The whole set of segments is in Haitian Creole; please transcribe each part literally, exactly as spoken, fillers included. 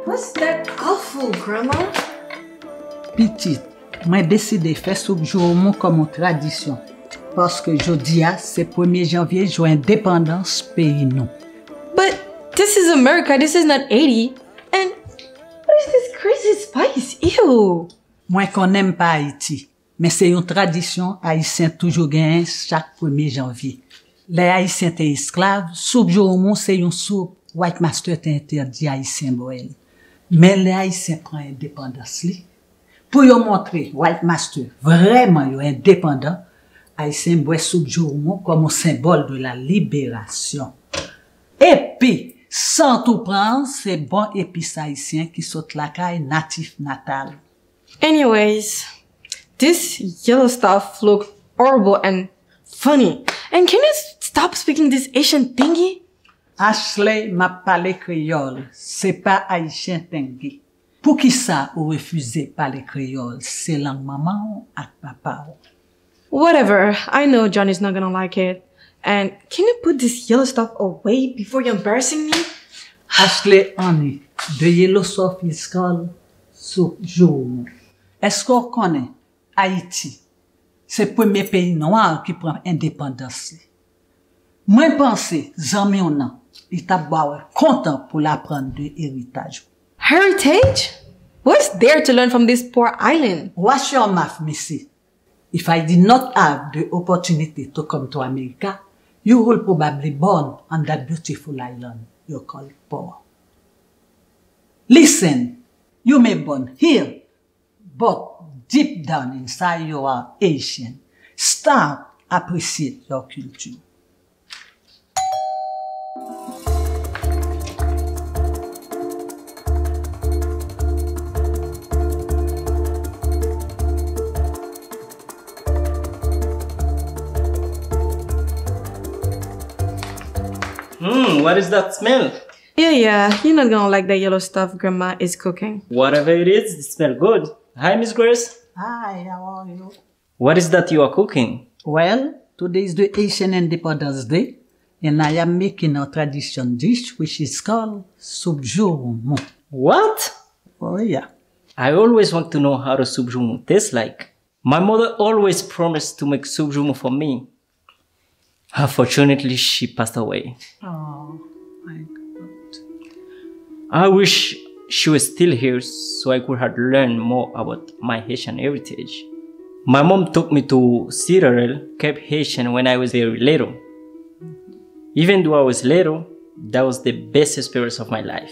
What's that awful, Grandma? Pitit, mwen deside fè soup joumou kòm yon tradisyon, paske jodi a se premye janvye, jou endepandans peyi nou. But this is America, this is not Haiti. And what is this crazy spice? Ew! Mwen konnen m pa Ayiti, men se yon tradisyon Ayisyen toujou genyen chak premye janvye. Lè Ayisyen te esklav, soup joumou se yon soup White Master te entèdi Ayisyen bwè l. Men lè Ayisyen pran endepandans li, pou yo montre White Master vrèman yo endepandan, Ayisyen bwè soup joumou kòm yon senbòl de la liberasyon. Epi, sant ou pran an, se bon epis ayisyen ki sot lakay natif natal. Anyways, this yellow stuff look horrible and funny. And can you s- stop speaking this Asian thingy? Ashley, m ap pale kreyòl, se pa ayisyen thingy. Poukisa ou refize pale kreyòl? Se lang manman w ak papa w. Whatever, I know John is not gonna like it. And can you put this yellow stuff away before you're embarrassing me? Ashley Annie, the yellow stuff is called soup joumou. Èske w konnen Ayiti se premye peyi nwa ki pran endepandans li? Mwen panse zanmi w nan, li t ap ba w kontan pou l aprann de eritaj ou. Heritage? What's there to learn from this poor island? Wash your mouth, missy. If I did not have the opportunity to come to America, you would probably born on that beautiful island you call poor. Listen, you may born here, but deep down inside you are Asian. Start appreciate your culture. Hmm, what is that smell? Yeah, yeah, you're not gonna like the yellow stuff Grandma is cooking. Whatever it is, it smells good. Hi, Miss Grace. Hi, how are you? What is that you are cooking? Well, today is the Haitian Independence Day, and I am making a tradition dish which is called soup joumou. What? Oh, yeah. I always want to know how the soup joumou tastes like. My mother always promised to make soup joumou for me. Unfortunately, she passed away. Oh, my God. I wish she was still here so I could have learned more about my Haitian heritage. My mom took me to Citadel, Camp Haitian, when I was very little. Even though I was little, that was the best experience of my life.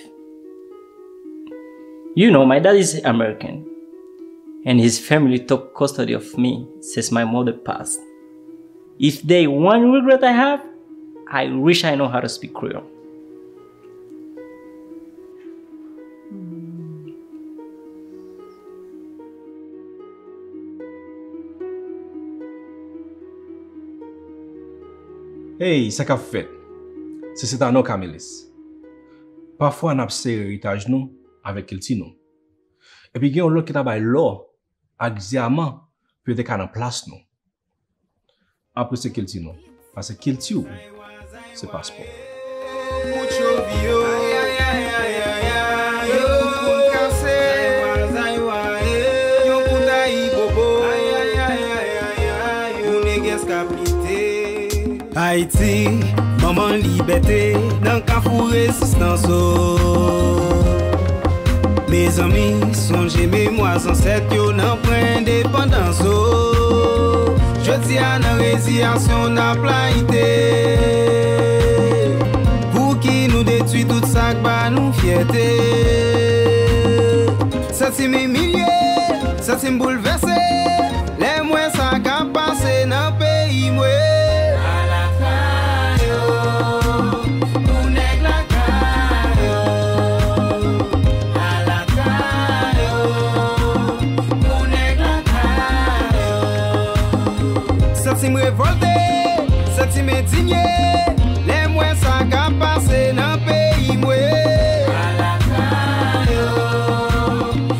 You know, my dad is American, and his family took custody of me since my mother passed. If there one regret I have, I wish I know how to speak Creole. Hey, sa k ap fèt? Se Setano Camelis. Pafwa n ap sere eritaj nou avèk kilti nou. Epi gen yon lòt ki ta bay lò ak dyaman pou yo te ka nan plas nou. Apresye kilti nou, paske kilti w se paspò w. Ayiti, manman libète, nan kafou rezistans o. Mezanmi, sonje memwa zansèt yo nan pran endepandans o. Jodi a nan reziyasyon n ap layite. Pouki nou detwi tout sa k ba nou fyète? Santi m imilye, santi m boulvèse. Lè m wè sa k ap pase nan peyi mwen. Alakay o, pou nèg lakay o. Alakay o, pou Santi m revòlte, santi m endinye, lè m wè sa k ap pase nan peyi mwen. Alatra yo,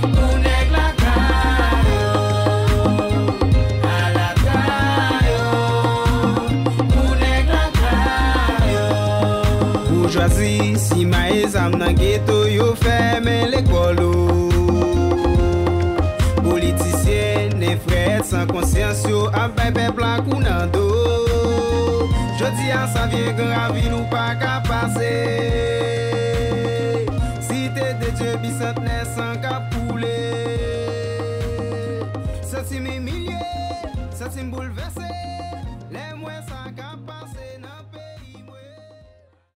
pou nèg lakay yo. Alatra yo, pou nèg lakay yo. Boujwazi simaye zam nan geto, yo fèmen lekòl yo. Politisyen nèf rèd san konsyans, yo ap bay pèp la kou nan do. Jodi a sa vye gran ravin ou pa ka pase. Site de Dye bisantnè san k ap koule. Santi m imilye, santi m boulvèse.